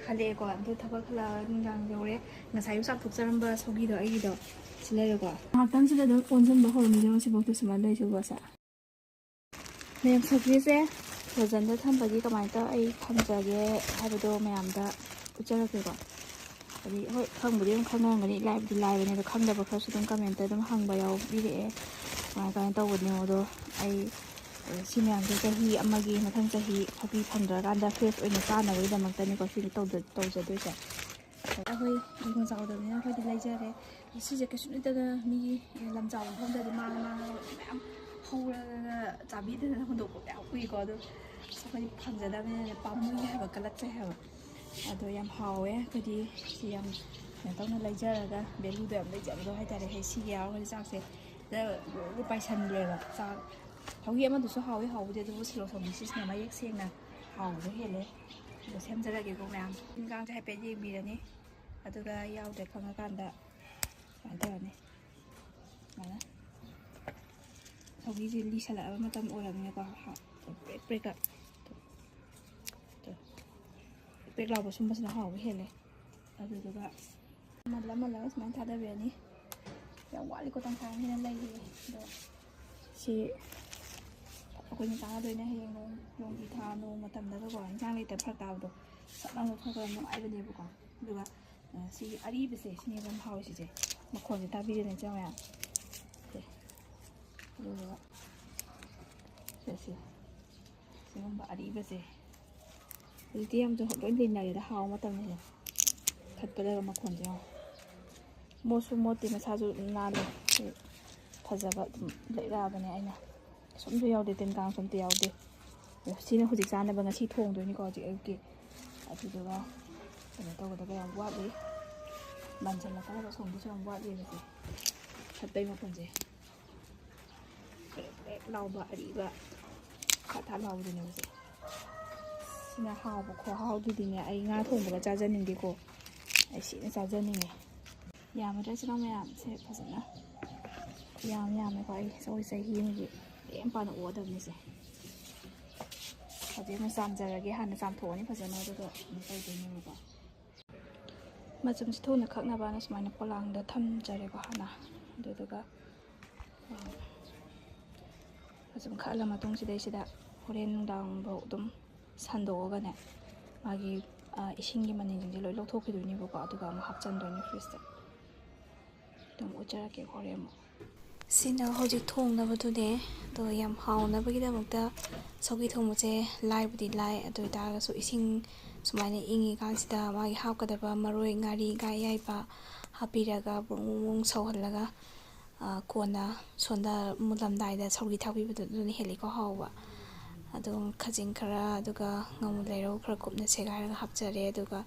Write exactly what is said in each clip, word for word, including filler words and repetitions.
ꯍꯜꯂꯛꯑꯦꯀꯣ, ꯑꯗꯨ ꯊꯕꯛ ꯍꯜꯂꯛꯑꯒ ꯅꯨꯡꯗꯥꯡ ꯌꯧꯔꯦ꯫ ꯉꯁꯥꯏ ꯆꯥꯛ ꯊꯣꯛꯆꯔꯝꯕ ꯁꯧꯒꯤꯗꯣ ꯑꯩꯒꯤꯗꯣ ꯁꯤ ꯂꯩꯔꯦꯀꯣ꯫ ꯉꯥꯏꯍꯥꯛꯇꯪꯁꯤꯗ ꯑꯗꯨꯝ ꯑꯣꯟꯁꯤꯟꯕ ꯍꯧꯔꯝꯃꯤꯁꯦ ꯁꯤꯐꯥꯎꯗ ꯁꯨꯃꯥꯏꯅ ꯂꯩꯁꯤꯕꯣ꯫ ꯁꯦ, ꯃꯌꯥꯝ ꯁꯧꯒ꯭ꯔꯤꯁꯦ ꯐ꯭ꯔꯣꯖꯟꯗ ꯊꯝꯕꯒꯤ ꯀꯃꯥꯏꯅ ꯇꯧꯔ ꯑꯩ ꯊꯝꯖꯒꯦ ꯍꯥꯏꯕꯗꯣ ꯃꯌꯥꯝꯗ ꯎꯠꯆꯔꯛꯀꯦꯀꯣ꯫ ꯍꯥꯏꯗꯤ ꯍꯣꯏ, ꯈꯪꯕꯨꯗꯤ ꯑꯗꯨꯝ ꯈꯪꯅꯔꯝꯒꯅꯤ, ꯂꯥꯏꯕꯨꯗꯤ ꯂꯥꯏꯕꯅꯦ, ꯑꯗꯣ ꯈꯪꯗꯕ ꯈꯔꯁꯨ ꯑꯗꯨꯝ ꯀꯃꯦꯟꯇ ꯑꯗꯨꯝ ꯍꯪꯕ ꯌꯥꯎꯕꯤꯔꯛꯑꯦ, ꯀꯃꯥꯏ ꯀꯃꯥꯏꯅ ꯇꯧꯕꯅꯣ꯫ ꯑꯗꯣ ꯑꯩ, ꯑ, ꯁꯤ ꯃꯌꯥꯝꯁꯦ ꯆꯍꯤ ꯑꯃꯒꯤ, ꯃꯊꯪ ꯆꯍꯤ ꯁꯧꯒ꯭ꯔꯤ ꯐꯪꯗ꯭ꯔꯀꯥꯟꯗ ꯐ꯭ꯔꯦꯁ ꯑꯣꯏꯅ ꯆꯥꯅꯕꯒꯤꯗꯃꯛꯇꯅꯤꯀꯣ ꯁꯤꯗꯤ ꯇꯧꯗ-, ꯇꯧꯖꯗꯣꯏꯁꯦ꯫ ꯑꯩꯈꯣꯏ ꯏꯪꯈꯣꯜ ꯆꯥꯎꯗꯕꯅꯤꯅ ꯑꯩꯈꯣꯏꯗꯤ ꯂꯩꯖꯔꯦ꯫ ꯁꯤꯁꯦ ꯀꯩꯁꯨ ꯅꯠꯇꯅ ꯃꯤꯒꯤ ꯂꯝ ꯆꯥꯎꯕ ꯃꯐꯝꯗꯗꯤ ꯃꯥꯡ ꯃꯥꯡꯉꯒ ꯃꯌꯥꯝ ꯍꯧꯔꯒ ꯆꯥꯕꯤꯗꯅ ꯍꯨꯟꯗꯣꯛꯄ ꯃꯌꯥꯝ ꯎꯏꯀꯣ꯫ ꯑꯗꯣ ꯑꯩꯈꯣꯏꯗꯤ ꯐꯪꯖꯗꯕꯅꯤꯅ ꯄꯥꯝꯃꯨꯏ ꯍꯥꯏꯕ, ꯀꯜꯂꯛꯆꯩ ꯍꯥꯏꯕ꯫ ꯑꯗꯣ ꯌꯥꯝ ꯍꯥꯎꯋꯦ꯫ ꯑꯩꯈꯣꯏꯗꯤ ꯁꯤ ꯌꯥꯝ ꯀꯩꯅꯣ ꯇꯧꯅ ꯂꯩꯖꯔꯒ, ꯚꯦꯂꯨꯗꯣ ꯌꯥꯝ ꯂꯩꯖꯕꯗꯣ ꯍꯥꯏꯇꯥꯔꯦ꯫ ꯍꯩ ꯁꯤꯒ ꯌꯥꯎꯔꯒꯗꯤ ꯆꯥꯛꯁꯦ ꯂꯣꯏ ꯄꯥꯏꯁꯟꯈ꯭ꯔꯦꯕ꯫ ꯆꯥꯛ ꯁꯧꯒꯤ ꯑꯃꯗꯨꯁꯨ ꯍꯥꯎꯋꯤ, ꯍꯥꯎꯕꯗꯤ, ꯑꯗꯨꯕꯨ ꯁꯤꯂꯣꯛ ꯁꯧꯒꯤ ꯁꯤꯁꯤꯅ ꯃꯌꯦꯛ ꯁꯦꯡꯅ ꯍꯥꯎꯕ ꯍꯦꯜꯂꯦ꯫ ꯑꯗꯣ ꯁꯦꯝꯖꯔꯒꯦꯀꯣ ꯃꯌꯥꯝ꯫ ꯏꯟꯁꯥꯡꯁꯦ ꯍꯥꯏꯐꯦꯠ ꯌꯦꯡꯕꯤꯔꯅꯤ, ꯑꯗꯨꯒ ꯌꯥꯎꯗ꯭ꯔꯦ ꯈꯪꯉꯀꯥꯟꯗ ꯁꯨꯃꯥꯏꯅ ꯇꯧꯔꯅꯤ꯫ ꯁꯨꯃꯥꯏꯅ ꯁꯧꯒꯤꯁꯦ ꯂꯤꯁꯜꯂꯛꯑꯕ ꯃꯇꯝ ꯑꯣꯏꯔꯕꯅꯤꯅꯀꯣ, ꯄ꯭ꯔꯦꯛ ꯄ꯭ꯔꯦꯛꯀ ꯄ꯭ꯔꯦꯛ ꯂꯥꯎꯕ ꯁꯨꯝꯕꯁꯤꯅ ꯍꯥꯎꯕ ꯍꯦꯜꯂꯦ꯫ ꯑꯗꯨꯗꯨꯒ ꯃꯜꯂ ꯃꯜꯂꯒ ꯁꯨꯃꯥꯏꯅ ꯊꯥꯗꯕꯤꯔꯅꯤ꯫ ꯌꯥꯝ ꯋꯥꯠꯂꯤꯀꯣ, ꯇꯪꯈꯥꯏ ꯑꯃ ꯍꯦꯟꯅ ꯂꯩꯔꯤꯌꯦ꯫ ꯑꯗꯣ ꯁꯤ ꯑꯩꯈꯣꯏꯅ ꯆꯥꯟꯅꯗꯣꯏꯅꯦ꯫ ꯍꯌꯦꯡ ꯅꯣꯡ, ꯅꯣꯡꯖꯨ ꯊꯥ, ꯅꯣꯡ ꯃꯇꯝꯗꯒꯀꯣ ꯏꯟꯁꯥꯡ ꯂꯩꯇ ꯐꯔꯛ ꯇꯥꯕꯗꯣ, ꯁꯠ ꯂꯥꯎꯅ ꯊꯣꯛꯄꯗ ꯅꯨꯡꯉꯥꯏꯕꯅꯦꯕꯀꯣ꯫ ꯑꯗꯨꯒ, ꯑ, ꯁꯤꯒꯤ ꯑꯔꯤꯕꯁꯦ, ꯁꯤꯅꯦꯕ ꯌꯥꯝ ꯍꯥꯎꯔꯤꯁꯦ꯫ ꯃꯈꯣꯟꯁꯦ ꯇꯥꯕꯤꯔꯦꯅ ꯏꯆꯦ ꯃꯌꯥꯝ꯫ ꯁꯦ꯫ ꯑꯗꯨꯒ ꯁꯦ, ꯁꯤ꯫ ꯁꯤꯒꯨꯝꯕ ꯑꯔꯤꯕꯁꯦ꯫ ꯍꯧꯖꯤꯛꯇꯤ ꯌꯥꯝꯁꯨ ꯂꯣꯏ ꯂꯤꯅꯔꯦꯗ, ꯍꯥꯎꯕ ꯃꯇꯝꯅꯤꯅ꯫ ꯊꯠꯄꯗꯒ ꯃꯈꯣꯟꯁꯦ ꯌꯦꯡꯉꯣ꯫ ꯃꯣꯠꯁꯨ ꯃꯣꯠꯇꯦ, ꯃꯁꯥꯁꯨ ꯅꯥꯜꯂꯦ꯫ ꯁꯤ ꯐꯖꯕ ꯑꯗꯨꯝ ꯂꯩꯔꯛꯑꯕꯅꯦ ꯑꯩꯅ꯫ ꯀꯩꯁꯨꯝꯁꯨ ꯌꯥꯎꯗꯦ, ꯇꯤꯟ ꯀꯥꯡꯁꯨ ꯑꯝꯇ ꯌꯥꯎꯗꯦ꯫ ꯑꯗꯣ ꯁꯤꯅ ꯍꯧꯖꯤꯛ ꯆꯥꯅꯕ ꯉꯁꯤ ꯊꯣꯡꯗꯣꯏꯅꯤꯀꯣ, ꯍꯧꯖꯤꯛ ꯑꯌꯨꯛꯀꯤ꯫ ꯑꯗꯨꯗꯨꯒ ꯀꯩꯅꯣ ꯇꯧꯒꯗꯕ ꯌꯥꯝ ꯋꯥꯠꯂꯤ, ꯃꯟꯁꯤꯜꯂꯛꯀꯗꯕ ꯑꯁꯣꯝꯒꯤꯁꯨ ꯌꯥꯝ ꯋꯥꯠꯂꯤꯕꯁꯦ, ꯊꯠꯄꯩ ꯃꯈꯣꯟꯁꯦ꯫ ꯄ꯭ꯔꯦꯛ ꯄ꯭ꯔꯦꯛ ꯂꯥꯎꯕ ꯑꯔꯤꯕ ꯊꯥ ꯊꯥ ꯂꯥꯎꯕꯗꯨꯅꯦꯕꯁꯦ꯫ ꯁꯤꯅ ꯍꯥꯎꯕ ꯈꯨꯍꯥꯎꯗꯨꯗꯤꯅꯦ, ꯑꯩ ꯉꯥ ꯊꯣꯡꯕꯒ ꯆꯥꯖꯅꯤꯡꯗꯦꯀꯣ, ꯑꯩ ꯁꯤꯅ ꯆꯥꯖꯅꯤꯡꯉꯦ꯫ ꯌꯥꯝꯃꯗ꯭ꯔꯥ ꯏꯆꯤꯟ ꯏꯅꯥꯎ ꯃꯌꯥꯝꯁꯦ? ꯐꯖꯅ ꯌꯥꯝ ꯌꯥꯝꯃꯦꯀꯣ꯫ ꯑꯩ ꯆꯍꯤ ꯆꯍꯤ ꯑꯃꯒꯤ ꯂꯦꯝ ꯄꯥꯅ ꯑꯣꯛꯑꯗꯕꯅꯤꯁꯦ꯫ ꯍꯧꯖꯤꯛ ꯑꯃꯨꯛ ꯆꯥꯝꯖꯔꯒꯦ꯫ ꯍꯥꯟꯅ ꯆꯥꯝꯊꯣꯛꯑꯅꯤ ꯐꯖꯅ, ꯑꯗꯨꯒ ꯑꯃꯨꯛ ꯇꯧꯗꯣꯏꯅꯦꯕꯀꯣ꯫ ꯃꯆꯨꯝꯁꯦ ꯊꯨꯅ ꯀꯛꯅꯕꯅ ꯁꯨꯃꯥꯏꯅ ꯄꯣꯂꯥꯡꯗ ꯊꯝꯖꯔꯦꯀꯣ ꯍꯥꯟꯅ꯫ ꯑꯗꯨꯗꯨꯒ, ꯑ, ꯃꯆꯨꯝ ꯈꯛꯍꯜꯂ ꯃꯇꯨꯡ, ꯁꯤꯗꯩꯁꯤꯗ ꯍꯣꯔꯦꯟ ꯅꯨꯡꯗꯥꯡꯐꯥꯎ ꯑꯗꯨꯝ ꯁꯟꯗꯣꯛꯑꯒꯅꯦ, ꯃꯥꯒꯤ, ꯑ, ꯏꯁꯤꯡꯒꯤ ꯃꯅꯤꯟꯁꯤꯡꯁꯦ ꯂꯣꯏ ꯂꯧꯊꯣꯛꯈꯤꯗꯣꯏꯅꯦꯕꯀꯣ꯫ ꯑꯗꯨꯒ ꯑꯃꯨꯛ ꯍꯥꯞꯆꯤꯟꯗꯣꯏꯅꯦ ꯐ꯭ꯔꯤꯖꯇ꯫ ꯑꯗꯨꯝ ꯎꯠꯆꯔꯛꯀꯦ ꯍꯣꯔꯦꯟ ꯑꯃꯨꯛ꯫ ꯁꯤꯅ ꯍꯧꯖꯤꯛ ꯊꯣꯡꯅꯕꯗꯨꯅꯦ꯫ ꯑꯗꯣ ꯌꯥꯝ ꯍꯥꯎꯅꯕꯒꯤꯗꯃꯛꯇ ꯁꯧꯒ꯭ꯔꯤ ꯊꯣꯡꯕꯁꯦ ꯂꯥꯏꯕꯨꯗꯤ ꯂꯥꯏ, ꯑꯗꯨ ꯑꯣꯏꯇꯥꯔꯒꯁꯨ ꯏꯁꯤꯡ ꯁꯨꯃꯥꯏꯅ ꯏꯪꯉꯤꯀꯥꯟꯁꯤꯗ ꯃꯥꯒꯤ ꯍꯥꯞꯀꯗꯕ ꯃꯔꯣꯏ, ꯉꯥꯔꯤ, ꯉꯥ ꯑꯌꯥꯏꯕ ꯍꯥꯞꯄꯤꯔꯒ ꯕ꯭ꯔꯨꯡ ꯕ꯭ꯔꯨꯡ ꯕ꯭ꯔꯨꯡ ꯁꯧꯍꯜꯂꯒ, ꯑ, ꯀꯣꯟꯅ ꯁꯣꯝꯗ ꯃꯨꯜꯂꯝꯗꯥꯏꯗ ꯁꯧꯒ꯭ꯔꯤ ꯊꯥꯛꯄꯤꯕꯗꯣ ꯑꯗꯨꯅ ꯍꯦꯜꯂꯤꯀꯣ ꯍꯥꯎꯕ꯫ ꯑꯗꯨꯝ ꯈꯥꯖꯤꯡ ꯈꯔ, ꯑꯗꯨꯒ ꯉꯥꯃꯨ ꯂꯩꯔꯧ ꯈꯔ ꯀꯨꯞꯅ ꯁꯦꯒꯥꯏꯔꯒ ꯍꯥꯞꯆꯔꯦ, ꯑꯗꯨꯒ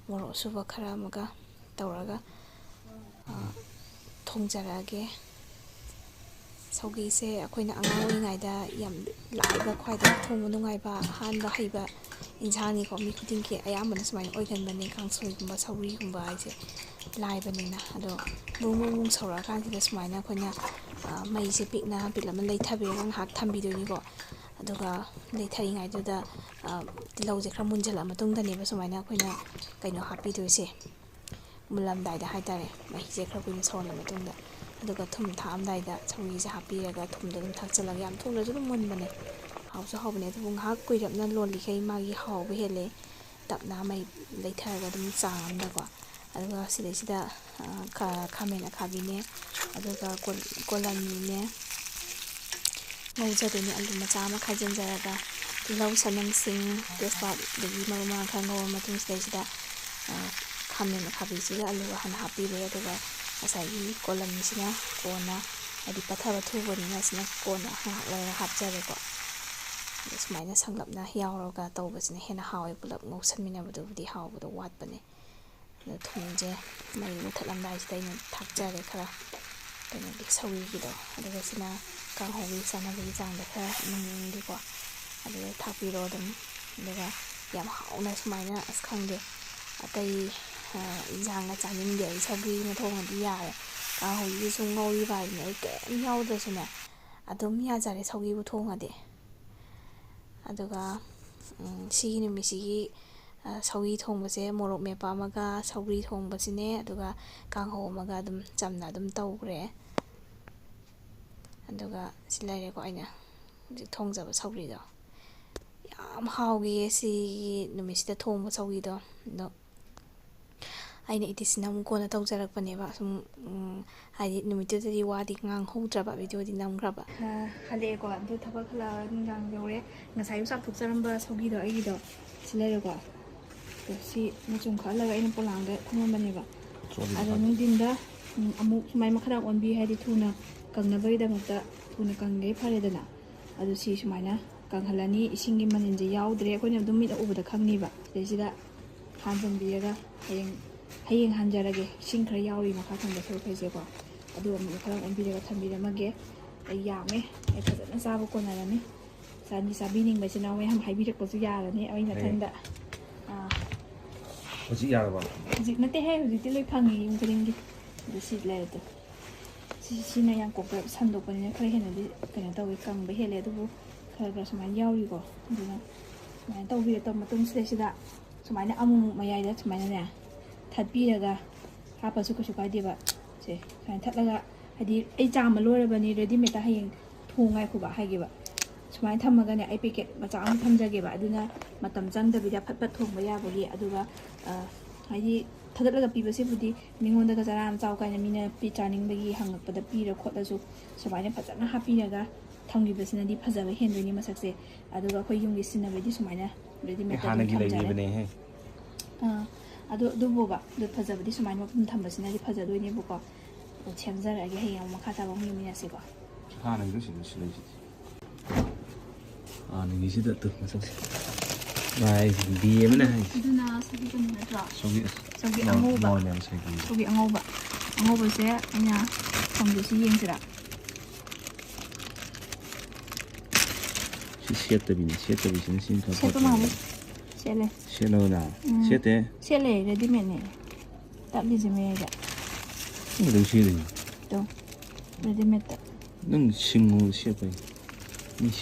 ꯃꯣꯔꯣꯛ ꯑꯁꯨꯕ ꯈꯔ ꯑꯃꯒ ꯇꯧꯔꯒ, ꯑ, ꯊꯣꯡꯖꯔꯛꯑꯒꯦ꯫ ꯁꯧꯒ꯭ꯔꯤꯁꯦ ꯑꯩꯈꯣꯏꯅ ꯑꯉꯥꯡ ꯑꯣꯏꯔꯤꯉꯩꯗ ꯌꯥꯝ ꯂꯥꯏꯕ, ꯈ꯭ꯋꯥꯏꯗꯒꯤ ꯊꯣꯡꯕ ꯅꯨꯡꯉꯥꯏꯕ, ꯑꯍꯥꯟꯕ ꯍꯩꯕ ꯏꯟꯁꯥꯡꯅꯤꯀꯣ꯫ ꯃꯤ ꯈꯨꯗꯤꯡꯒꯤ ꯑꯌꯥꯝꯕꯅ ꯁꯨꯃꯥꯏꯅ ꯑꯣꯏꯒꯟꯕꯅꯦ, ꯀꯥꯡꯁꯣꯏꯒꯨꯝꯕ, ꯁꯧꯒ꯭ꯔꯤꯒꯨꯝꯕ ꯍꯥꯏꯁꯦ ꯂꯥꯏꯕꯅꯤꯅ꯫ ꯑꯗꯣ ꯕ꯭ꯔꯨꯡ ꯕ꯭ꯔꯨꯡ ꯕ꯭ꯔꯨꯡ ꯁꯧꯔꯛꯑꯀꯥꯟꯁꯤꯗ ꯁꯨꯃꯥꯏꯅ ꯑꯩꯈꯣꯏꯅ, ꯑ, ꯃꯩꯁꯦ ꯄꯤꯛꯅ ꯄꯤꯛꯂꯞꯅ ꯂꯩꯊꯕꯤꯔꯒ ꯉꯥꯏꯍꯥꯛ ꯊꯝꯕꯤꯗꯣꯏꯅꯤꯀꯣ꯫ ꯑꯗꯨꯒ ꯂꯩꯊꯔꯤꯉꯩꯗꯨꯗ, ꯑ, ꯇꯤꯜꯍꯧꯁꯦ ꯈꯔ ꯃꯨꯟꯖꯜꯂꯛꯑ ꯃꯇꯨꯡꯗꯅꯦꯕ ꯁꯨꯃꯥꯏꯅ ꯑꯩꯈꯣꯏꯅ ꯀꯩꯅꯣ ꯍꯥꯞꯄꯤꯗꯣꯏꯁꯦ, ꯃꯨꯜꯂꯝꯗꯥꯏꯗ ꯍꯥꯏꯇꯥꯔꯦ꯫ ꯃꯍꯤꯁꯦ ꯈꯔ ꯀꯨꯏꯅ ꯁꯧꯍꯜꯂ ꯃꯇꯨꯡꯗ, ꯑꯗꯨꯒ ꯊꯨꯝ ꯊꯥꯛꯑꯝꯗꯥꯏꯗ ꯁꯧꯒ꯭ꯔꯤꯁꯦ ꯍꯥꯞꯄꯤꯔꯒ ꯊꯨꯝꯗꯣ ꯑꯗꯨꯝ ꯊꯥꯛꯆꯜꯂꯒ, ꯌꯥꯝ ꯊꯨꯅꯁꯨ ꯑꯗꯨꯝ ꯃꯨꯟꯕꯅꯦ, ꯍꯥꯎꯁꯨ ꯍꯥꯎꯕꯅꯦ꯫ ꯑꯗꯨꯕꯨ ꯉꯥꯏꯍꯥꯛ ꯀꯨꯏꯔꯞꯅ ꯂꯣꯜꯂꯤꯈꯩ ꯃꯥꯒꯤ ꯍꯥꯎꯕ ꯍꯦꯜꯂꯦ, ꯇꯞꯅ ꯃꯩ ꯂꯩꯊꯔꯒ ꯑꯗꯨꯝ ꯆꯥꯡ ꯑꯃꯗꯀꯣ꯫ ꯑꯗꯨꯒ ꯁꯤꯗꯩꯁꯤꯗ, ꯑ, ꯈꯥ-, ꯈꯥꯃꯦꯟ ꯑꯈꯥꯕꯤꯅꯦ, ꯑꯗꯨꯒ ꯀꯣꯜ-, ꯀꯣꯂꯝꯅꯤꯅꯦ, ꯉꯧꯖꯗꯣꯏꯅꯦ꯫ ꯑꯂꯨ ꯃꯆꯥ ꯑꯃ ꯈꯥꯏꯖꯤꯟꯖꯔꯒ ꯇꯤꯜꯍꯧ, ꯆꯅꯝ, ꯁꯤꯡ, ꯇꯦꯖꯄꯥꯠ, ꯑꯗꯒꯤ ꯃꯔꯨ ꯃꯔꯥꯡ ꯈꯔ ꯉꯧꯔ ꯃꯇꯨꯡꯁꯤꯗꯩꯁꯤꯗ, ꯑ, ꯈꯥꯃꯦꯟ ꯑꯈꯥꯕꯤꯁꯤꯒ ꯑꯂꯨꯒ ꯍꯥꯟꯅ ꯍꯥꯞꯄꯤꯔꯦ꯫ ꯑꯗꯨꯒ ꯉꯁꯥꯏꯒꯤ ꯀꯣꯂꯝꯁꯤꯅ ꯀꯣꯟꯅ, ꯍꯥꯏꯗꯤ ꯄꯠꯊꯕ ꯊꯨꯕꯅꯤꯅ, ꯁꯤꯅ ꯀꯣꯟꯅ ꯉꯥꯏꯍꯥꯛ ꯂꯩꯔꯒ ꯍꯥꯞꯆꯔꯦꯀꯣ꯫ ꯑꯗꯣ ꯁꯨꯃꯥꯏꯅ ꯁꯪꯂꯞꯅ ꯌꯥꯎꯔꯒ ꯇꯧꯕꯁꯤꯅ ꯍꯦꯟꯅ ꯍꯥꯎꯋꯦ, ꯄꯨꯂꯞ ꯉꯧꯁꯟꯃꯤꯟꯅꯕꯗꯨꯕꯨꯗꯤ ꯍꯥꯎꯕꯗꯣ ꯋꯥꯠꯄꯅꯦ꯫ ꯑꯗꯣ ꯊꯨꯝꯁꯦ ꯃꯩ ꯃꯨꯊꯠꯂꯝꯗꯥꯏꯁꯤꯗ ꯑꯩꯅ ꯊꯥꯛꯆꯔꯦ ꯈꯔ, ꯀꯩꯅꯣꯒꯤ ꯁꯧꯒ꯭ꯔꯤꯒꯤꯗꯣ꯫ ꯑꯗꯨꯒ ꯁꯤꯅ ꯀꯥꯡꯍꯧꯒꯤ ꯆꯥꯅꯕꯒꯤ ꯆꯥꯡꯗ ꯈꯔ ꯅꯨꯡꯒꯤꯀꯣ, ꯑꯗꯨꯒ ꯊꯥꯛꯄꯤꯔꯣ ꯑꯗꯨꯝ꯫ ꯑꯗꯨꯒ ꯌꯥꯝ ꯍꯥꯎꯅ ꯁꯨꯃꯥꯏꯅ, ꯑꯁ ꯈꯪꯗꯦ, ꯑꯇꯩ, ꯑ, ꯏꯟꯖꯥꯡꯒ ꯆꯥꯅꯤꯡꯗꯦ꯫ ꯑꯩ ꯁꯧꯒ꯭ꯔꯤ ꯑꯃ ꯊꯣꯡꯉꯗꯤ ꯌꯥꯔꯦ꯫ ꯀꯥꯡꯍꯧꯁꯤꯗꯁꯨ ꯉꯧꯔꯤꯕ ꯍꯥꯏꯗꯨꯅ ꯑꯩ ꯀꯔꯤꯝ ꯌꯥꯎꯗ꯭ꯔꯁꯨꯅꯦ ꯑꯗꯨꯝ ꯌꯥꯖꯔꯦ ꯁꯧꯒ꯭ꯔꯤꯕꯨ ꯊꯣꯡꯉꯗꯤ꯫ ꯑꯗꯨꯒ ꯎꯝ, ꯁꯤꯒꯤ ꯅꯨꯃꯤꯠꯁꯤꯒꯤ, ꯑ, ꯁꯧꯒ꯭ꯔꯤ ꯊꯣꯡꯕꯁꯦ ꯃꯣꯔꯣꯛ ꯃꯦꯠꯄ ꯑꯃꯒ ꯁꯧꯒ꯭ꯔꯤ ꯊꯣꯡꯕꯁꯤꯅꯦ, ꯑꯗꯨꯒ ꯀꯥꯡꯍꯧ ꯑꯃꯒ ꯑꯗꯨꯝ ꯆꯝꯅ ꯑꯗꯨꯝ ꯇꯧꯈ꯭ꯔꯦ꯫ ꯑꯗꯨꯒ ꯁꯤ ꯂꯩꯔꯦꯀꯣ, ꯑꯩꯅ ꯍꯧꯖꯤꯛ ꯊꯣꯡꯖꯕ ꯁꯧꯒ꯭ꯔꯤꯗꯣ꯫ ꯌꯥꯝ ꯍꯥꯎꯈꯤꯌꯦ ꯁꯤꯒꯤ ꯅꯨꯃꯤꯠꯁꯤꯗ ꯊꯣꯡꯕ ꯁꯧꯒ꯭ꯔꯤꯗꯣ꯫ ꯑꯗꯣ ꯑꯩꯅ ꯏꯗꯤꯠꯁꯤꯅ ꯑꯃꯨꯛ ꯀꯣꯟꯅ ꯇꯧꯖꯔꯛꯄꯅꯦꯕ꯫ ꯁꯨꯝ, ꯎꯝ, ꯍꯥꯏꯗꯤ ꯅꯨꯃꯤꯠꯇꯨꯗꯗꯤ ꯋꯥꯗꯤ ꯉꯥꯡꯍꯧꯗ꯭ꯔꯕ, ꯚꯤꯗꯤꯑꯣꯗꯤ ꯅꯝꯈ꯭ꯔꯕ꯫ ꯑ, ꯍꯜꯂꯛꯑꯦꯀꯣ, ꯑꯗꯨ ꯊꯕꯛ ꯍꯜꯂꯛꯑꯒ ꯅꯨꯡꯗꯥꯡ ꯌꯧꯔꯦ꯫ ꯉꯁꯥꯏ ꯑꯌꯨꯛ ꯆꯥꯛꯊꯣꯛꯆꯔꯝꯕ ꯁꯧꯒꯤꯗꯣ ꯑꯩꯒꯤꯗꯣ ꯁꯤ ꯂꯩꯔꯦꯀꯣ꯫ ꯑꯗꯣ ꯁꯤ ꯃꯆꯨꯝ ꯈꯜꯂꯒ ꯑꯩꯅ ꯄꯣꯂꯥꯡꯗ ꯊꯝꯃꯝꯕꯅꯦꯕ꯫ ꯆꯣꯠꯂꯤꯗꯣ ꯑꯗꯣ ꯈꯪꯉꯦ꯫ ꯅꯨꯡꯊꯤꯟꯗ, ꯎꯝ, ꯑꯃꯨꯛ ꯁꯨꯃꯥꯏꯅ ꯃꯈꯥꯗ ꯑꯣꯟꯕꯤ, ꯍꯥꯏꯗꯤ ꯊꯨꯅ ꯀꯪꯅꯕꯒꯤꯗꯃꯛꯇ, ꯊꯨꯅ ꯀꯪꯒꯩ ꯐꯔꯦꯗꯅ꯫ ꯑꯗꯨ ꯁꯤ ꯁꯨꯃꯥꯏꯅ ꯀꯪꯍꯜꯂꯅꯤ꯫ ꯏꯁꯤꯡꯒꯤ ꯃꯅꯤꯟꯁꯦ ꯌꯥꯎꯗ꯭ꯔꯦ, ꯑꯩꯈꯣꯏꯅ ꯑꯗꯨꯝ ꯃꯤꯠꯅ ꯎꯕꯗ ꯈꯪꯅꯤꯕ꯫ ꯁꯤꯗꯩꯁꯤꯗ ꯍꯥꯟꯖꯟꯕꯤꯔꯒ ꯍꯌꯦꯡ, ꯍꯌꯦꯡ ꯍꯥꯟꯖꯔꯒꯦ꯫ ꯏꯁꯤꯡ ꯈꯔ ꯌꯥꯎꯔꯤ ꯃꯈꯥ ꯊꯪꯕ ꯁꯔꯨꯛꯈꯩꯁꯦꯀꯣ꯫ ꯑꯗꯨ ꯑꯃꯨꯛ ꯈꯔ ꯑꯣꯟꯕꯤꯔꯒ ꯊꯝꯕꯤꯔꯝꯃꯒꯦ꯫ ꯑꯩ ꯌꯥꯝꯃꯦ, ꯑꯩ ꯐꯖꯅ ꯆꯥꯕ ꯀꯣꯟꯅꯔꯅꯤ꯫ ꯆꯥꯅꯤ ꯆꯥꯕꯤꯅꯤꯡꯕ ꯏꯆꯤꯟ ꯏꯅꯥꯎ ꯃꯌꯥꯝ ꯍꯥꯏꯕꯤꯔꯛꯄꯁꯨ ꯌꯥꯔꯅꯤ ꯑꯩ ꯍꯌꯦꯡ꯫ ꯃꯊꯪꯗ꯫ ꯑꯥ꯫ ꯍꯧꯖꯤꯛ ꯌꯥꯔꯕ? ꯍꯧꯖꯤꯛ ꯅꯠꯇꯦꯍꯦ, ꯍꯧꯖꯤꯛꯇꯤ ꯂꯣꯏ ꯐꯪꯉꯤ ꯌꯨꯝ ꯈꯨꯗꯤꯡꯒꯤ꯫ ꯑꯗꯨ ꯁꯤ ꯂꯩꯔꯦ ꯇꯨ꯫ ꯁꯤ, ꯁꯤꯅ ꯌꯥꯡꯀꯣꯛꯇ ꯁꯟꯗꯣꯛꯄꯅꯤꯅ ꯈꯔ ꯍꯦꯟꯅꯗꯤ ꯀꯩꯅꯣ ꯇꯧꯋꯤ, ꯀꯪꯕ ꯍꯦꯜꯂꯦ꯫ ꯑꯗꯨꯕꯨ ꯈꯔ ꯈꯔ ꯁꯨꯃꯥꯏꯅ ꯌꯥꯎꯔꯤꯀꯣ꯫ ꯑꯗꯨꯅ ꯁꯨꯃꯥꯏꯅ ꯇꯧꯕꯤꯔ ꯇꯧꯕ ꯃꯇꯨꯡ ꯁꯤꯗꯩꯁꯤꯗ ꯁꯨꯃꯥꯏꯅ ꯑꯃꯨꯛ ꯑꯃꯨꯛ ꯃꯌꯥꯏꯗ ꯁꯨꯃꯥꯏꯅꯅꯦ ꯊꯠꯄꯤꯔꯒ ꯍꯥꯞꯄꯁꯨ ꯀꯩꯁꯨ ꯀꯥꯏꯗꯦꯕ꯫ ꯁꯦ ꯁꯨꯃꯥꯏꯅ ꯊꯠꯂꯒ, ꯍꯥꯏꯗꯤ ꯑꯩ ꯆꯥꯝꯕ ꯂꯣꯏꯔꯕꯅꯤ, ꯔꯦꯗꯤꯃꯦꯗꯇ ꯍꯌꯦꯡ ꯊꯣꯡ ꯉꯥꯏꯈꯣꯕ ꯍꯥꯏꯒꯦꯕ꯫ ꯁꯨꯃꯥꯏꯅ ꯊꯝꯃꯒꯅꯦ ꯑꯩ ꯄꯦꯀꯦꯠ ꯃꯆꯥ ꯑꯃ ꯊꯝꯖꯒꯦꯕ꯫ ꯑꯗꯨꯅ ꯃꯇꯝ ꯆꯪꯗꯕꯤꯗ ꯐꯠ ꯐꯠ ꯊꯣꯡꯕ ꯌꯥꯕꯒꯤ꯫ ꯑꯗꯨꯒ, ꯑ, ꯍꯥꯏꯗꯤ ꯊꯥꯗꯠꯂꯒ ꯄꯤꯕꯁꯤꯕꯨꯗꯤ ꯃꯤꯉꯣꯟꯗꯒ ꯆꯔꯥ ꯑꯃ ꯆꯥꯎ ꯀꯥꯏꯅ ꯃꯤꯅ ꯄꯤ-, ꯆꯥꯅꯤꯡꯕꯒꯤ ꯍꯪꯉꯛꯄꯗ ꯄꯤꯔ ꯈꯣꯠꯂꯁꯨ ꯁꯨꯃꯥꯏꯅ ꯐꯖꯅ ꯍꯥꯞꯄꯤꯔꯒ ꯊꯝꯈꯤꯕꯁꯤꯅꯗꯤ ꯐꯖꯕ ꯍꯦꯟꯗꯣꯏꯅꯤ ꯃꯁꯛꯁꯦ꯫ ꯑꯗꯨꯒ ꯑꯩꯈꯣꯏ ꯌꯨꯝꯒꯤ ꯁꯤꯖꯤꯟꯅꯕꯩꯗꯤ ꯁꯨꯃꯥꯏꯅ ꯑꯩ ꯔꯦꯗꯤꯃꯦꯗꯇ ꯑꯗꯨꯝ ꯍꯥꯟꯅꯒꯤ ꯊꯝꯖꯔꯦ꯫ ꯂꯩꯔꯤꯕꯅꯦꯍꯦ꯫ ꯑꯥ, ꯑꯗꯨ, ꯑꯗꯨꯕꯨꯕ, ꯑꯗꯨ ꯐꯖꯕꯗꯤ ꯁꯨꯃꯥꯏꯅ ꯃꯄꯨꯝ ꯊꯝꯕꯁꯤꯅꯗꯤ ꯐꯖꯗꯣꯏꯅꯦꯕꯀꯣ꯫ ꯑꯗꯣ ꯁꯦꯝꯖꯔꯛꯑꯒꯦ, ꯍꯌꯦꯡ ꯑꯃꯨꯛ ꯃꯈꯥ ꯇꯥꯕ ꯑꯃꯨꯛ ꯌꯦꯡꯃꯤꯟꯅꯁꯤꯀꯣ꯫ ꯍꯥꯟꯅꯒꯤꯗꯣ ꯁꯤꯗ ꯁꯤ ꯂꯩꯁꯤꯗꯤ꯫ ꯍꯥꯟꯅꯒꯤꯁꯤꯗ ꯇꯨ ꯃꯁꯛꯁꯦ꯫ ꯚꯥꯏ, ꯕꯤ ꯑꯃꯅ ꯍꯥꯏꯁꯦ꯫ ꯑꯗꯨꯅ ꯁꯧꯒ꯭ꯔꯤ ꯀꯩꯅꯣ ꯅꯠꯇ꯭ꯔꯣ? ꯁꯧꯒ꯭ꯔꯤ ꯑꯁ-, ꯁꯧꯒ꯭ꯔꯤ ꯅꯣꯔ-, ꯑꯉꯧꯕ꯫ ꯅꯣꯔꯃꯦꯜ ꯁꯧꯒ꯭ꯔꯤ꯫ ꯁꯧꯒ꯭ꯔꯤ ꯑꯉꯧꯕ꯫ ꯑꯉꯧꯕꯁꯦ ꯑꯩꯅ ꯊꯣꯡꯒꯦ, ꯁꯤ ꯌꯦꯡꯁꯤꯔꯥ? ꯁꯤ ꯁꯦꯠꯇꯕꯤꯅꯤ, ꯁꯦꯠꯇꯕꯤꯁꯤꯅ ꯁꯤꯅ ꯈꯔ ꯁꯦꯠꯄ ꯐꯠꯇ꯭ꯔꯣ? ꯃꯥꯜꯂꯦ꯫ ꯁꯦꯠꯂꯦ꯫ ꯁꯦꯠꯂꯕꯅ? ꯎꯝ꯫ ꯁꯦꯠꯇꯦ? ꯁꯦꯠꯂꯦ, ꯔꯦꯗꯤꯃꯦꯗꯅꯦ꯫ ꯇꯠꯂꯤꯁꯦ ꯃꯌꯥꯏꯗ꯫ ꯅꯪ ꯑꯗꯨꯝ ꯁꯦꯠꯂꯤꯅꯦ꯫ ꯇꯣ, ꯔꯦꯗꯤꯃꯦꯗꯇ꯫ ꯅꯪ ꯁꯤꯡꯉꯨ ꯁꯦꯠꯄꯩ꯫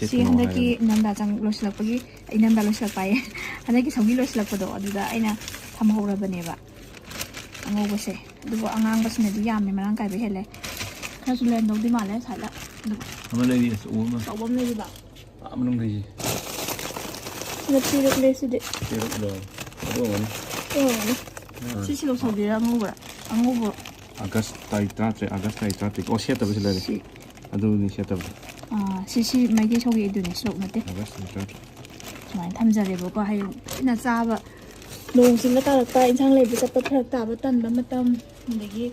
ꯁꯤ ꯍꯟꯗꯛꯀꯤ ꯏꯅꯝꯗꯥ ꯆꯪ ꯂꯣꯏꯁꯤꯜꯂꯛꯄꯒꯤ, ꯏꯅꯝꯗꯥ ꯂꯣꯏꯁꯤꯜꯂꯛꯄ ꯍꯥꯏꯌꯦ, ꯍꯟꯗꯛꯀꯤ ꯁꯧꯒꯤ ꯂꯣꯏꯁꯤꯜꯂꯛꯄꯗꯣ, ꯑꯗꯨꯗ ꯑꯩꯅ ꯊꯝꯍꯧꯔꯕꯅꯦꯕ ꯑꯉꯧꯕꯁꯦ꯫ ꯑꯗꯨꯕꯨ ꯑꯉꯥꯡꯕꯁꯤꯅꯗꯤ ꯌꯥꯝꯃꯦ, ꯃꯔꯥꯡ ꯀꯥꯏꯕ ꯍꯦꯜꯂꯦ꯫ ꯈꯔꯁꯨ ꯂꯩꯔꯝꯗꯧꯗꯤ ꯃꯥꯜꯂꯦ ꯁꯥꯏꯗ꯫ ꯑꯗꯨ ꯑꯃ ꯂꯩꯔꯤ, ꯑꯆꯧꯕ ꯑꯃ꯫ ꯑꯆꯧꯕ ꯑꯃ ꯂꯩꯔꯤꯕ꯫ ꯑꯥ, ꯃꯅꯨꯡ ꯂꯩꯔꯤ꯫ ꯁꯤꯗ ꯄꯤꯔꯛꯂꯦ ꯁꯤꯗꯤ꯫ ꯄꯤꯔꯛꯂꯣ꯫ ꯑꯗꯨ ꯑꯣꯏꯔꯝꯒꯅꯤ꯫ ꯑꯣ꯫ ꯑꯥ꯫ ꯁꯤ ꯁꯤꯂꯣꯛ ꯁꯧꯒꯤꯔ ꯑꯉꯧꯕꯔ? ꯑꯉꯧꯕ꯫ ꯑꯥꯒꯁ ꯇꯥꯔꯤꯛ ꯇꯔꯥꯇꯔꯦꯠ, ꯑꯥꯒꯁ ꯇꯥꯔꯤꯛ ꯇꯔꯥꯇꯔꯦꯠ꯫ ꯑꯣ, ꯁꯦꯠꯇꯕ ꯁꯤ ꯂꯩꯔꯦ꯫ ꯁꯤ꯫ ꯑꯗꯨꯅꯤ ꯁꯦꯠꯇꯕ꯫ ꯑꯥ, ꯁꯤ, ꯁꯤ ꯃꯩꯇꯩ ꯁꯧꯒꯤ ꯑꯗꯨꯅꯦ, ꯁꯤꯂꯣꯛ ꯅꯠꯇꯦ꯫ ꯑꯥꯒꯁ ꯇꯥꯔꯤꯛ ꯇꯔꯥꯇꯔꯦꯠ꯫ ꯁꯨꯃꯥꯏꯅ ꯊꯝꯖꯔꯦꯕꯀꯣ꯫ ꯍꯌꯦꯡ ꯇꯣꯏꯅ ꯆꯥꯕ, ꯅꯣꯡ ꯆꯤꯡꯕ ꯇꯥꯔꯛꯄ, ꯏꯟꯁꯥꯡ ꯂꯩꯕ ꯆꯠꯄ ꯐꯔꯛ ꯇꯥꯕ, ꯇꯟꯕ ꯃꯇꯝ, ꯑꯗꯒꯤ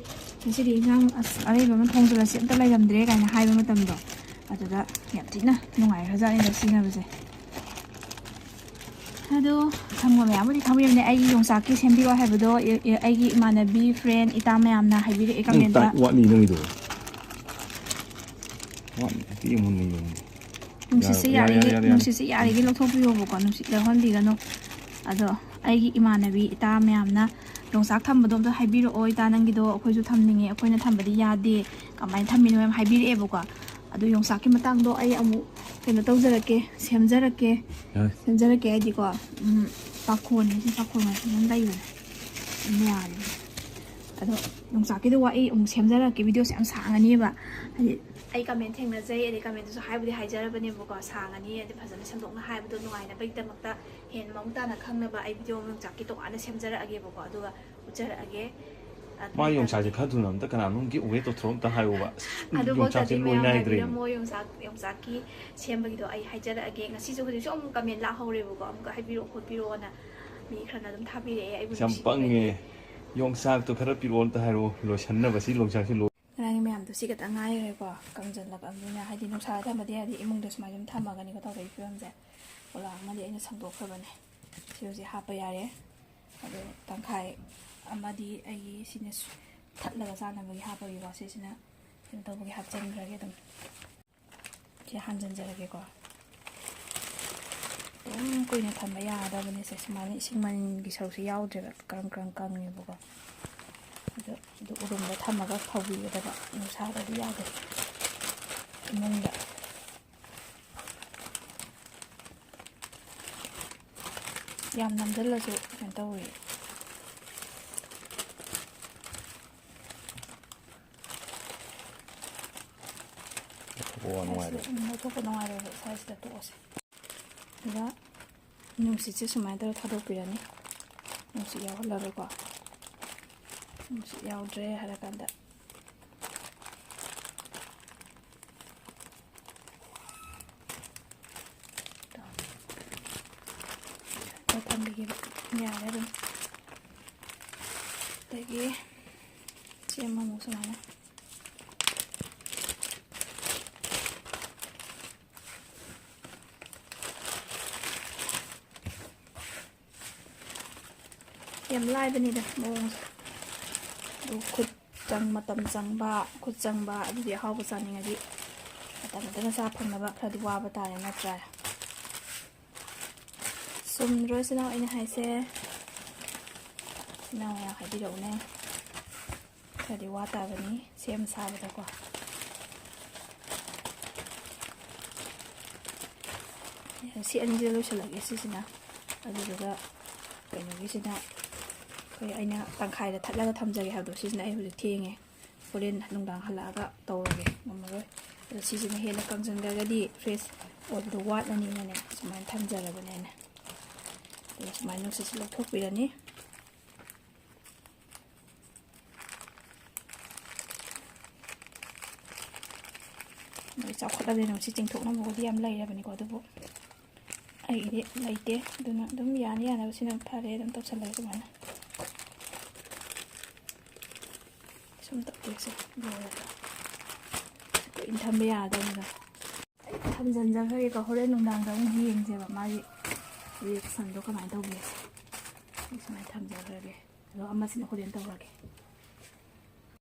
ꯉꯁꯤꯗꯤ ꯏꯟꯁꯥꯡ ꯑꯁ ꯑꯔꯩꯕ ꯑꯃ ꯊꯣꯡꯖꯤꯜꯂꯁꯤ, ꯑꯝꯇ ꯂꯩꯔꯝꯗ꯭ꯔꯦ ꯀꯥꯏꯅ ꯍꯥꯏꯕ ꯃꯇꯝꯗꯣ, ꯑꯗꯨꯗ ꯌꯥꯝ ꯊꯤꯅ ꯅꯨꯡꯉꯥꯏꯈ꯭ꯔꯖꯥꯠꯅꯤꯗ ꯁꯤꯖꯤꯟꯅꯕꯁꯦ꯫ ꯑꯗꯣ ꯈꯪꯕ ꯃꯌꯥꯝꯕꯨꯗꯤ ꯈꯪꯕꯤꯔꯝꯅꯦ, ꯑꯩꯒꯤ ꯌꯣꯡꯆꯥꯛꯀꯤ ꯁꯦꯝꯕꯤꯔꯣ ꯍꯥꯏꯕꯗꯣ, ꯑꯦ, ꯑꯦ, ꯑꯩꯒꯤ ꯏꯃꯥꯟꯅꯕꯤ, friend, ꯏꯇꯥ ꯃꯌꯥꯝꯅ ꯍꯥꯏꯕꯤꯔꯛꯑꯦ ꯅꯪ comment-ꯇ꯫ ꯇꯥꯏ-, ꯋꯥꯠꯂꯤ ꯅꯪꯒꯤꯗꯣ꯫ ꯋꯥꯠꯂꯤ, ꯍꯥꯏꯐꯦꯠ ꯌꯦꯡꯉꯨꯅꯦ, ꯌꯦꯡꯉꯨꯅꯦ꯫ ꯅꯨꯡꯁꯤꯠꯁꯦ ꯌꯥꯔꯦ, ꯌꯥꯔꯦ, ꯌꯥꯔꯦ, ꯌꯥꯔꯦ, ꯌꯥꯔꯦ, ꯅꯨꯡꯁꯤꯠꯁꯦ ꯌꯥꯔꯦ꯫ ꯌꯥꯔꯤꯈꯩ ꯂꯧꯊꯣꯛꯄꯤꯌꯣꯕꯀꯣ, ꯅꯨꯡꯁꯤꯠ ꯂꯧꯍꯟꯕꯤꯒꯅꯨ꯫ ꯑꯗꯣ ꯑꯩꯒꯤ ꯏꯃꯥꯟꯅꯕꯤ ꯏꯇꯥ ꯃꯌꯥꯝꯅ ꯌꯣꯡꯆꯥꯛ ꯊꯝꯕꯗꯣ ꯑꯝꯇ ꯍꯥꯏꯕꯤꯔꯛꯑꯣ, ꯏꯇꯥ, ꯅꯪꯒꯤꯗꯣ ꯑꯩꯈꯣꯏꯁꯨ ꯊꯝꯅꯤꯡꯉꯦ, ꯑꯩꯈꯣꯏꯅ ꯊꯝꯕꯗꯤ ꯌꯥꯗꯦ, ꯀꯃꯥꯏꯅ ꯊꯝꯃꯤꯅꯣ ꯌꯥꯝ ꯍꯥꯏꯕꯤꯔꯛꯑꯦꯕꯀꯣ꯫ ꯑꯗꯣ ꯌꯣꯡꯆꯥꯛꯀꯤ ꯃꯇꯥꯡꯗꯣ ꯑꯩ ꯑꯃꯨꯛ ꯀꯩꯅꯣ ꯇꯧꯖꯔꯛꯀꯦ, ꯁꯦꯝꯖꯔꯛꯀꯦ꯫ ꯌꯥꯔꯦ꯫ ꯁꯦꯝꯖꯔꯛꯀꯦ ꯍꯥꯏꯗꯤꯀꯣ, ꯎꯝ, ꯄꯥꯈꯣꯟ ꯍꯥꯏꯁꯦ, ꯄꯥꯈꯣꯟ ꯍꯥꯏꯁꯦ ꯑꯗꯨꯝ ꯂꯩꯕꯅꯦ꯫ ꯑꯗꯨꯝ ꯌꯥꯔꯦ꯫ ꯑꯗꯣ ꯌꯣꯡꯆꯥꯛꯀꯤꯗꯣ ꯑꯩ ꯑꯃꯨꯛ ꯁꯦꯝꯖꯔꯛꯀꯦ, video-ꯁꯦ ꯌꯥꯝ ꯁꯥꯡꯉꯅꯤꯕ꯫ ꯍꯥꯏꯗꯤ ꯑꯩ comment ꯊꯦꯡꯅꯖꯩ, ꯑꯗꯩ comment-ꯇꯁꯨ ꯍꯥꯏꯕꯨꯗꯤ ꯍꯥꯏꯖꯔꯕꯅꯦꯕꯀꯣ, ꯁꯥꯡꯉꯅꯤ, ꯑꯗꯩ ꯐꯖꯅ ꯁꯟꯗꯣꯛꯅ ꯍꯥꯏꯕꯗꯣ ꯅꯨꯡꯉꯥꯏꯅꯕꯒꯤꯗꯃꯛꯇ ꯍꯦꯟꯅ ꯃꯃꯨꯠ ꯇꯥꯅ ꯈꯪꯅꯕ ꯑꯩ video ꯑꯃ ꯌꯣꯡꯆꯥꯛꯀꯤ ꯇꯣꯉꯥꯟꯅ ꯁꯦꯝꯖꯔꯛꯑꯒꯦꯕꯀꯣ, ꯑꯗꯨꯒ ꯎꯠꯆꯔꯛꯑꯒꯦ꯫ ꯑꯗꯨ ꯃꯥ ꯃꯇꯝ ꯌꯣꯡꯆꯥꯛꯁꯦ ꯈꯔ ꯊꯨꯅ ꯑꯝꯇ ꯀꯅꯥꯅꯣꯝ give away ꯇꯧꯊꯣꯔꯛꯑꯣ ꯑꯝꯇ ꯍꯥꯏꯌꯣꯕ꯫ ꯑꯗꯨꯐꯥꯎꯇꯗꯤ ꯌꯣꯡꯆꯥꯛꯁꯦ ꯂꯣꯏ ꯃꯌꯥꯝ ꯅꯥꯏꯗ꯭ꯔꯦ꯫ ꯉꯥꯏꯕꯤꯔꯝꯃꯣ, ꯌꯣꯡꯆꯥꯛ, ꯌꯣꯡꯆꯥꯛꯀꯤ ꯁꯦꯝꯕꯒꯤꯗꯣ ꯑꯩ ꯍꯥꯏꯖꯔꯛꯑꯒꯦ꯫ ꯉꯁꯤꯁꯨ ꯍꯧꯖꯤꯛꯁꯨ ꯑꯃꯨꯛ comment ꯂꯥꯛꯍꯧꯔꯦꯕꯀꯣ, ꯑꯃꯨꯛꯀ ꯍꯥꯏꯕꯤꯔꯛꯑꯣ ꯈꯣꯠꯄꯤꯔꯛꯑꯣꯅ ꯃꯤ ꯈꯔꯅ ꯑꯗꯨꯝ ꯊꯥꯕꯤꯔꯛꯑꯦ꯫ ꯑꯩꯕꯨ ꯌꯥꯝ ꯅꯨꯡꯁꯤꯕꯤꯕꯒꯤ꯫ ꯄꯪꯉꯦ꯫ ꯌꯣꯡꯆꯥꯛꯇꯣ ꯈꯔ ꯄꯤꯔꯛꯑꯣ ꯑꯝꯇ ꯍꯥꯏꯔꯛꯑꯣ, ꯂꯣꯏꯁꯟꯅꯕ ꯁꯤ ꯌꯣꯡꯆꯥꯛꯁꯤ ꯂꯣꯏ-, ꯉꯔꯥꯡꯒꯤ ꯃꯌꯥꯝꯗꯣ ꯁꯤ ꯈꯛꯇ ꯉꯥꯏꯈ꯭ꯔꯦꯀꯣ, ꯀꯪꯁꯤꯜꯂꯛꯑꯕꯅꯤꯅ, ꯍꯥꯏꯗꯤ ꯅꯨꯡꯁꯥꯗ ꯊꯝꯕꯗꯤ ꯌꯥꯗꯦ, ꯏꯃꯨꯡꯗ ꯁꯨꯃꯥꯏꯅ ꯑꯗꯨꯝ ꯊꯝꯃꯒꯅꯤꯀꯣ ꯇꯧꯔꯛꯏ ꯐꯤꯕꯝꯁꯦ꯫ ꯄꯣꯂꯥꯡ ꯑꯃꯗꯤ ꯑꯩꯅ ꯁꯪꯗꯣꯛꯈ꯭ꯔꯕꯅꯦ꯫ ꯁꯤ ꯍꯧꯖꯤꯛ ꯍꯥꯞꯄ ꯌꯥꯔꯦ꯫ ꯑꯗꯣ ꯇꯪꯈꯥꯏ ꯑꯃꯗꯤ ꯑꯩꯒꯤ ꯁꯤꯅ ꯁꯨ-, ꯊꯠꯂꯒ ꯆꯥꯅꯕꯒꯤ ꯍꯥꯞꯄꯒꯤꯀꯣ, ꯁꯤꯁꯤꯅ ꯀꯩꯅꯣ ꯇꯧꯕꯒꯤ ꯍꯥꯞꯆꯤꯟꯈ꯭ꯔꯒꯦ ꯑꯗꯨꯝ꯫ ꯁꯤ ꯍꯥꯟꯖꯟꯖꯔꯒꯦꯀꯣ꯫ ꯑꯗꯨꯝ ꯀꯨꯏꯅ ꯊꯝꯕ ꯌꯥꯒꯗꯕꯅꯦ ꯁꯦ, ꯁꯨꯃꯥꯏꯅ ꯏꯁꯤꯡ ꯃꯅꯤꯟꯒꯤ ꯁꯔꯨꯛꯁꯦ ꯌꯥꯎꯗ꯭ꯔꯦꯕ, ꯀ꯭ꯔꯪ ꯀ꯭ꯔꯪ ꯀꯪꯉꯦꯕꯀꯣ꯫ ꯑꯗꯣ ꯑꯗꯨ ꯎꯔꯨꯝꯗ ꯊꯝꯃꯒ ꯐꯧꯕꯤꯒꯗꯕ, ꯅꯨꯡꯁꯥꯗꯗꯤ ꯌꯥꯗꯦ꯫ ꯏꯃꯨꯡꯗ ꯌꯥꯝ ꯅꯝꯁꯤꯜꯂꯁꯨ ꯀꯩꯅꯣ ꯇꯧꯋꯦ꯫ ꯂꯧꯊꯣꯛꯄ ꯅꯨꯡꯉꯥꯏꯔꯦ꯫ ꯎꯝ, ꯂꯧꯊꯣꯛꯄ ꯅꯨꯡꯉꯥꯏꯔꯣꯏꯕ, ꯁꯥꯏꯁꯤꯗ ꯇꯣꯛꯑꯁꯦ꯫ ꯑꯗꯨꯒ ꯅꯨꯡꯁꯤꯠꯁꯦ ꯁꯨꯃꯥꯏꯅ ꯇꯧꯔ ꯊꯥꯗꯣꯛꯄꯤꯔꯅꯤ꯫ ꯅꯨꯡꯁꯤꯠ ꯌꯥꯎꯍꯜꯂꯔꯣꯏꯀꯣ꯫ ꯅꯨꯡꯁꯤꯠ ꯌꯥꯎꯗ꯭ꯔꯦ ꯍꯥꯏꯔꯀꯥꯟꯗ ꯊꯝꯕꯤꯈꯤꯕ ꯌꯥꯔꯦ ꯑꯗꯨꯝ꯫ ꯑꯗꯒꯤ ꯁꯤ ꯑꯃꯃꯨꯛ ꯁꯨꯃꯥꯏꯅ ꯌꯥꯝ ꯂꯥꯏꯕꯅꯤꯗ ꯃꯑꯣꯡꯁꯦ꯫ ꯑꯗꯨ ꯈꯨꯠ ꯆꯪ-, ꯃꯇꯝ ꯆꯪꯕ, ꯈꯨꯠ ꯆꯪꯕ, ꯑꯗꯨꯗꯤ ꯑꯍꯥꯎꯕ ꯆꯥꯅꯤꯡꯉꯗꯤ ꯃꯇꯝ ꯈꯛꯇꯅ ꯆꯥ ꯐꯪꯅꯕ ꯈꯔꯗꯤ ꯋꯥꯕ ꯇꯥꯔꯦ, ꯅꯠꯇ꯭ꯔꯥ? ꯆꯨꯝꯗ꯭ꯔꯣ, ꯏꯆꯤꯟ ꯏꯅꯥꯎ, ꯑꯩꯅ ꯍꯥꯏꯁꯦ? ꯏꯆꯤꯟ ꯏꯅꯥꯎ ꯃꯌꯥꯝ ꯍꯥꯏꯕꯤꯔꯛꯎꯅꯦ꯫ ꯈꯔꯗꯤ ꯋꯥ ꯇꯥꯕꯅꯤ ꯁꯦꯝ ꯁꯥꯕꯗꯀꯣ꯫ ꯁꯤ ꯑꯅꯤꯁꯤꯗ ꯂꯣꯏꯁꯤꯜꯂꯒꯦ ꯁꯤꯁꯤꯅ꯫ ꯑꯗꯨꯗꯨꯒ ꯀꯩꯅꯣꯒꯤꯁꯤꯅ ꯑꯩꯈꯣꯏ, ꯑꯩꯅ ꯇꯪꯈꯥꯏꯗ ꯊꯠꯂꯒ ꯊꯝꯖꯒꯦ ꯍꯥꯏꯕꯗꯣ, ꯁꯤꯁꯤꯅ ꯑꯩ ꯍꯧꯖꯤꯛ ꯊꯦꯡꯉꯦ꯫ ꯍꯣꯔꯦꯟ ꯅꯨꯡꯗꯥꯡ ꯍꯜꯂꯛꯑꯒ ꯇꯧꯔꯒꯦ, ꯉꯝꯃꯔꯣꯏ꯫ ꯑꯗꯣ ꯁꯤꯁꯤꯅ ꯍꯦꯟꯅ ꯀꯪꯁꯤꯟꯈ꯭ꯔꯒꯗꯤ ꯐ꯭ꯔꯦꯁ ꯑꯣꯏꯕꯗꯣ ꯋꯥꯠꯂꯅꯤꯅꯅꯦ ꯁꯨꯃꯥꯏꯅ ꯊꯝꯖꯔꯕꯅꯦ ꯑꯩꯅ꯫ ꯑꯗꯨꯒ ꯁꯨꯃꯥꯏꯅ ꯅꯨꯡꯁꯤꯠꯁꯤ ꯂꯧꯊꯣꯛꯄꯤꯔꯅꯤ꯫ ꯃꯣꯏ ꯆꯥꯎꯈꯠꯂꯕꯅꯤꯅ ꯁꯤ ꯆꯤꯡꯊꯣꯛꯅꯕꯕꯨꯗꯤ ꯌꯥꯝ ꯂꯩꯔꯕꯅꯤꯀꯣ, ꯑꯗꯨꯕꯨ ꯑꯩꯒꯤꯗꯤ ꯂꯩꯇꯦ꯫ ꯑꯗꯨꯅ ꯑꯗꯨꯝ ꯌꯥꯅ ꯌꯥꯅꯕ ꯁꯤꯅ ꯐꯔꯦ, ꯑꯗꯨꯝ ꯇꯧꯁꯜꯂꯒꯦ ꯁꯨꯃꯥꯏꯅ꯫ ꯁꯨꯝ ꯇꯧꯊꯣꯛꯁꯦ꯫ ꯂꯣꯏꯔꯦ꯫ ꯀꯨꯏꯅ ꯊꯝꯕ ꯌꯥꯗꯕꯅꯤꯗ꯫ ꯑꯩ ꯊꯝꯖꯤꯟꯖꯈ꯭ꯔꯒꯦꯀꯣ, ꯍꯣꯔꯦꯟ ꯅꯨꯡꯗꯥꯡꯗ ꯑꯃꯨꯛ ꯌꯦꯡꯁꯦꯕ ꯃꯥꯒꯤ ꯔꯤꯌꯦꯛꯁꯟꯗꯣ ꯀꯃꯥꯏꯅ ꯇꯧꯒꯦ꯫ ꯑꯩ ꯁꯨꯃꯥꯏꯅ ꯊꯝꯖꯈ꯭ꯔꯒꯦ꯫ ꯑꯗꯣ ꯑꯃꯁꯤꯅ ꯍꯣꯔꯦꯟ ꯇꯧꯔꯒꯦ꯫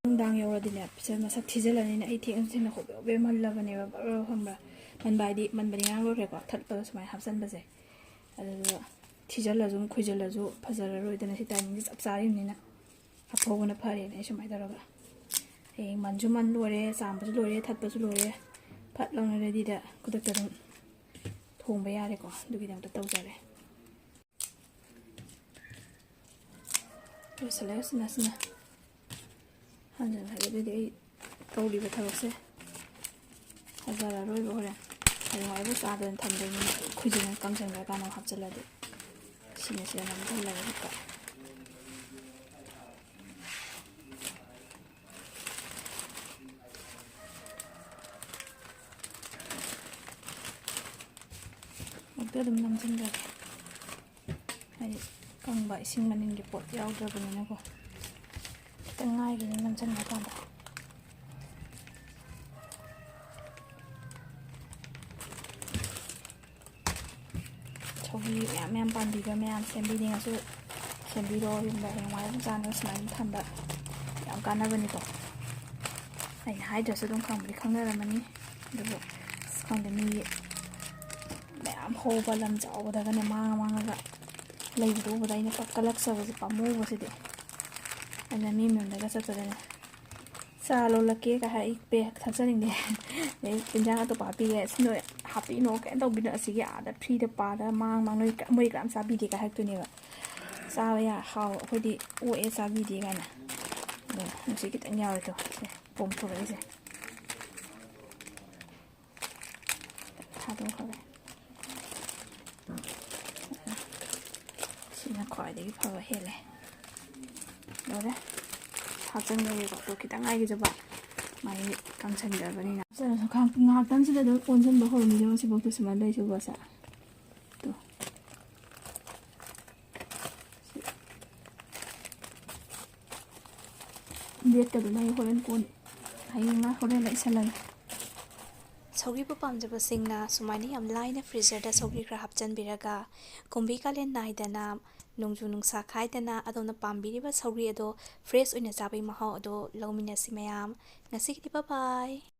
ꯅꯨꯡꯗꯥꯡ ꯌꯧꯔꯗꯤꯅꯦ, ꯄꯤꯁꯟ ꯃꯁꯛ ꯊꯤꯖꯤꯜꯂꯅꯤꯅ ꯑꯩ ꯊꯦꯡꯅ ꯊꯦꯡꯅ ꯍꯣꯕꯦ ꯍꯣꯕꯦ ꯃꯜꯂꯕꯅꯦꯕ꯫ ꯕꯔ ꯈꯪꯕ꯭ꯔꯥ? ꯃꯟꯕ ꯍꯥꯏꯗꯤ, ꯃꯟꯕꯗꯤ ꯉꯔꯥꯡ ꯂꯣꯏꯈ꯭ꯔꯦꯀꯣ, ꯊꯠꯄꯗꯣ ꯁꯨꯃꯥꯏꯅ ꯍꯥꯞꯆꯟꯕꯁꯦ꯫ ꯑꯗꯨꯗꯨꯒ ꯊꯤꯖꯤꯜꯂꯁꯨ ꯑꯃꯨꯛ ꯈꯨꯏꯖꯤꯜꯂꯁꯨ ꯐꯖꯔꯔꯣꯏꯗꯅ, ꯁꯤ ꯇꯥꯏꯃꯤꯡꯁꯦ ꯆꯞ ꯆꯥꯔꯤꯕꯅꯤꯅ꯫ ꯍꯥꯞꯐꯧꯕꯅ ꯐꯔꯦꯅ ꯑꯩ ꯁꯨꯃꯥꯏꯅ ꯇꯧꯔꯒ ꯍꯌꯦꯡ ꯃꯟꯁꯨ ꯃꯟ ꯂꯣꯏꯔꯦ, ꯆꯥꯝꯕꯁꯨ ꯂꯣꯏꯔꯦ, ꯊꯠꯄꯁꯨ ꯂꯣꯏꯔꯦ, ꯐꯠ ꯂꯥꯎꯅ ꯔꯦꯗꯤꯗ ꯈꯨꯗꯛꯇ ꯑꯗꯨꯝ ꯊꯣꯡꯕ ꯌꯥꯔꯦꯀꯣ꯫ ꯑꯗꯨꯒꯤꯗꯃꯛꯇ ꯇꯧꯖꯔꯦ꯫ ꯂꯣꯏꯁꯤꯜꯂꯦ ꯁꯤꯅ, ꯁꯤꯅ꯫ ꯍꯟꯖꯤꯟꯈ꯭ꯔꯒꯦ꯫ ꯑꯗꯨꯗꯤ ꯑꯩ ꯇꯧꯔꯤꯕ ꯊꯕꯛꯁꯦ ꯐꯖꯔꯔꯣꯏꯕ ꯍꯣꯔꯦꯟ꯫ ꯍꯌꯦꯡꯋꯥꯏꯕꯨ ꯆꯥꯗꯅ ꯊꯝꯗꯣꯏꯅꯤꯅ ꯈꯨꯖꯤꯟꯅ ꯀꯪꯁꯤꯟꯈ꯭ꯔꯀꯥꯟꯗ ꯑꯃꯨꯛ ꯍꯥꯞꯆꯤꯜꯂꯗꯤ꯫ ꯁꯤꯅ ꯁꯤꯗ ꯅꯝꯁꯤꯜꯂꯒ ꯍꯦꯛꯇ꯫ ꯑꯃꯨꯛꯇ ꯑꯗꯨꯝ ꯅꯝꯁꯤꯟꯖꯔꯦ꯫ ꯍꯥꯏꯗꯤ ꯀꯪꯕ ꯏꯁꯤꯡ ꯃꯅꯤꯟꯒꯤ ꯄꯣꯠ ꯌꯥꯎꯗ꯭ꯔꯕꯅꯤꯅꯀꯣ꯫ ꯈꯤꯇꯪ ꯉꯥꯏꯒꯤꯅꯤ ꯅꯝꯁꯤꯟꯕ ꯀꯥꯟꯗ꯫ ꯁꯧꯒ꯭ꯔꯤ ꯃꯌꯥꯝ ꯃꯌꯥꯝ ꯄꯥꯟꯕꯤꯕ ꯃꯌꯥꯝ ꯁꯦꯝꯕꯤꯅꯤꯡꯉꯁꯨ ꯁꯦꯝꯕꯤꯔꯣ꯫ ꯌꯨꯝꯗ ꯍꯌꯦꯡꯋꯥꯏ ꯑꯗꯨꯝ ꯆꯥꯅꯕ ꯁꯨꯃꯥꯏꯅ ꯊꯝꯕ ꯌꯥꯝ ꯀꯥꯟꯅꯕꯅꯤꯀꯣ꯫ ꯑꯩꯅ ꯍꯥꯏꯗ꯭ꯔꯁꯨ ꯑꯗꯨꯝ ꯈꯪꯕꯨꯗꯤ ꯈꯪꯅꯔꯝꯃꯅꯤ꯫ ꯑꯗꯨꯕꯨ ꯑꯁ ꯈꯪꯗꯦ, ꯃꯤꯒꯤ ꯃꯌꯥꯝ ꯍꯧꯕ ꯂꯝ ꯆꯥꯎꯕꯗꯒꯅꯦ ꯃꯥꯡꯉ ꯃꯥꯡꯉꯒ ꯂꯩꯕꯗꯣ ꯎꯕꯗ ꯑꯩꯅ ꯀꯛ-, ꯀꯜꯂꯛꯆꯕꯁꯦ ꯄꯥꯝꯃꯨꯕꯁꯤꯗꯤ꯫ ꯑꯗꯨꯅ ꯃꯤ ꯃꯌꯨꯝꯗꯒ ꯆꯠꯄꯗꯅꯦ ꯆꯥ ꯂꯣꯜꯂꯛꯀꯦꯒ ꯍꯥꯏ, ꯑꯩ ꯄꯦ ꯊꯛꯆꯅꯤꯡꯗꯦ꯫ ꯑꯗꯩ ꯏꯟꯖꯥꯡ ꯑꯇꯣꯞꯄ ꯍꯥꯞꯄꯤꯒꯦ, ꯁꯤ ꯅꯣꯏ ꯍꯥꯞꯄꯤꯅꯣ ꯀꯩꯝ ꯇꯧꯕꯤꯅꯣ, ꯑꯁꯤꯒꯤ ꯑꯥꯗ ꯐ꯭ꯔꯤꯗ ꯄꯥꯗ ꯃꯥꯡ ꯃꯥꯡ ꯅꯣꯏ ꯀ-, ꯃꯣꯏ ꯀꯅꯥꯝ ꯆꯥꯕꯤꯗꯦꯒ ꯍꯥꯏꯔꯛꯇꯣꯏꯅꯦꯕ꯫ ꯆꯥꯕ ꯌꯥ-, ꯍꯥꯎ, ꯑꯩꯈꯣꯏꯗꯤ ꯑꯣꯛꯑꯦ ꯆꯥꯕꯤꯗꯦ ꯀꯥꯏꯅ꯫ ꯑꯗꯣ ꯅꯨꯡꯁꯤꯠ ꯈꯤꯇꯪ ꯌꯥꯎꯔꯦ ꯇꯣ, ꯁꯦ ꯄꯣꯝꯊꯣꯔꯛꯏꯁꯦ꯫ ꯊꯥꯗꯣꯛꯈ꯭ꯔꯒꯦ꯫ ꯁꯤꯅ ꯈ꯭ꯋꯥꯏꯗꯒꯤ ꯐꯕ ꯍꯦꯜꯂꯦ꯫ ꯂꯣꯏꯔꯦ꯫ ꯍꯥꯞꯆꯤꯟꯈ꯭ꯔꯒꯦꯀꯣ꯫ ꯑꯗꯣ ꯈꯤꯇꯪ ꯉꯥꯏꯈꯤꯖꯕ꯫ ꯃꯥꯒꯤ ꯀꯪꯁꯟꯈ꯭ꯔꯕꯅꯤꯅ꯫ ꯍꯥꯞꯆꯤꯜꯂꯁꯨ ꯈꯥꯡ-, ꯉꯥꯏꯍꯥꯛꯇꯪꯁꯤꯗ ꯑꯗꯨꯝ ꯑꯣꯟꯁꯤꯟꯕ ꯍꯧꯔꯝꯃꯤꯅꯦ ꯁꯤꯐꯥꯎꯗ ꯁꯨꯃꯥꯏꯅ ꯂꯩꯁꯦ ꯎꯕ꯭ꯔꯥ ꯁꯦ? ꯇꯣ꯫ ꯁꯤ꯫ ꯕꯦꯠꯀꯗꯨꯅ ꯑꯩ ꯍꯣꯔꯦꯟ ꯀꯣꯟ, ꯍꯌꯦꯡꯂ ꯍꯣꯔꯦꯟꯂ ꯏꯁꯜꯂꯒꯦ꯫ ꯁꯧꯒ꯭ꯔꯤꯕꯨ ꯄꯥꯝꯖꯕꯁꯤꯡꯅ ꯁꯨꯃꯥꯏꯅ ꯌꯥꯝ ꯂꯥꯏꯅ ꯐ꯭ꯔꯤꯖꯔꯗ ꯁꯧꯒ꯭ꯔꯤ ꯈꯔ ꯍꯥꯞꯆꯤꯟꯕꯤꯔꯒ, ꯀꯨꯝꯕꯤ ꯀꯥꯂꯦꯟ ꯅꯥꯏꯗꯅ, ꯅꯣꯡꯖꯨ ꯅꯨꯡꯁꯥ ꯈꯥꯏꯗꯅ ꯑꯗꯣꯝꯅ ꯄꯥꯝꯕꯤꯔꯤꯕ ꯁꯧꯒ꯭ꯔꯤ ꯑꯗꯣ ꯐ꯭ꯔꯦꯁ ꯑꯣꯏꯅ ꯆꯥꯕꯒꯤ ꯃꯍꯥꯎ ꯑꯗꯣ ꯂꯧꯃꯤꯟꯅꯁꯤ ꯃꯌꯥꯝ꯫ ꯉꯁꯤꯒꯤꯗꯤ bye bye꯫